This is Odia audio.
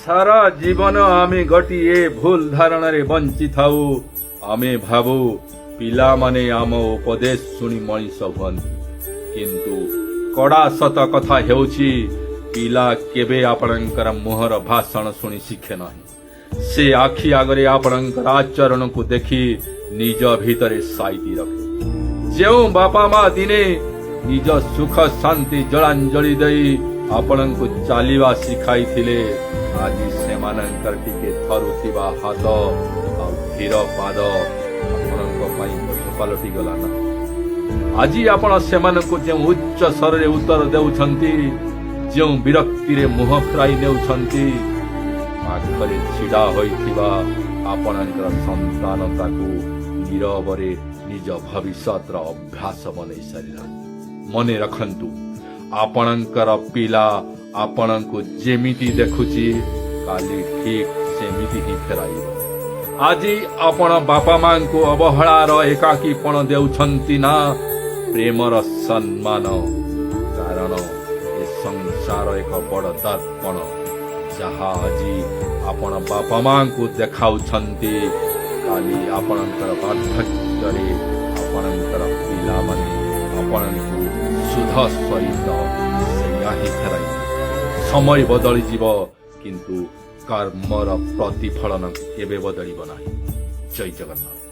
ସାରା ଜୀବନ ଆମେ ଗୋଟିଏ ଭୁଲ ଧାରଣାରେ ବଞ୍ଚିଥାଉ। ଆମେ ଭାବୁ ପିଲାମାନେ ଆମ ଉପଦେଶ ଶୁଣି ମଣିଷ ହୁଅନ୍ତି। କିନ୍ତୁ କଡ଼ା ସତ କଥା ହେଉଛି, ପିଲା କେବେ ଆପଣଙ୍କର ମୁହଁର ଭାଷଣ ଶୁଣି ଶିଖେ ନାହିଁ। ସେ ଆଖି ଆଗରେ ଆପଣଙ୍କର ଆଚରଣକୁ ଦେଖି ନିଜ ଭିତରେ ସାଇତି ରଖେ। ଯେଉଁ ବାପା ମା ଦିନେ ନିଜ ସୁଖ ଶାନ୍ତି ଜଳାଞ୍ଜଳି ଦେଇ ଆପଣଙ୍କୁ ଚାଲିବା ଶିଖାଇଥିଲେ, ଆଜି ସେମାନଙ୍କର ଟିକେ ଥରୁଥିବା ହାତ ଆଉ ଧୀର ପାଦ ଆପଣଙ୍କ ପାଇଁ ବୋଝ ପାଲଟି ଗଲା ନା? ଆଜି ଆପଣ ସେମାନଙ୍କୁ ଯେଉଁ ଉଚ୍ଚ ସ୍ୱରରେ ଉତ୍ତର ଦେଉଛନ୍ତି, ଯେଉଁ ବିରକ୍ତିରେ ମୁହଁ ଫେରାଇ ନେଉଛନ୍ତି, ପାଖରେ ଛିଡ଼ା ହୋଇଥିବା ଆପଣଙ୍କର ସନ୍ତାନ ତାକୁ ନୀରବରେ ନିଜ ଭବିଷ୍ୟତର ଅଭ୍ୟାସ ବନେଇ ସାରିଲାଣି। ମନେ ରଖନ୍ତୁ, ଆପଣଙ୍କର ପିଲା ଆପଣଙ୍କୁ ଯେମିତି ଦେଖୁଛି, କାଲି ଠିକ୍ ସେମିତି ହିଁ ଫେରାଇବ। ଆଜି ଆପଣ ବାପା ମାଙ୍କୁ ଅବହେଳାର ଏକାକୀପଣ ଦେଉଛନ୍ତି ନା ପ୍ରେମର ସମ୍ମାନ? କାରଣ ଏ ସଂସାର ଏକ ବଡ଼ ଦର୍ପଣ। ଯାହା ଆଜି ଆପଣ ବାପା ମାଙ୍କୁ ଦେଖାଉଛନ୍ତି, କାଲି ଆପଣଙ୍କର ବାର୍ଦ୍ଧକ୍ୟରେ ଆପଣଙ୍କର ପିଲାମାନେ ଆପଣଙ୍କୁ ସୁଧ ସହିତ ସେଇଆ ହିଁ ଫେରାଇବେ। ସମୟ ବଦଳିଯିବ, କିନ୍ତୁ କର୍ମର ପ୍ରତିଫଳନ କେବେ ବଦଳିବ ନାହିଁ। ଜୟ ଜଗନ୍ନାଥ।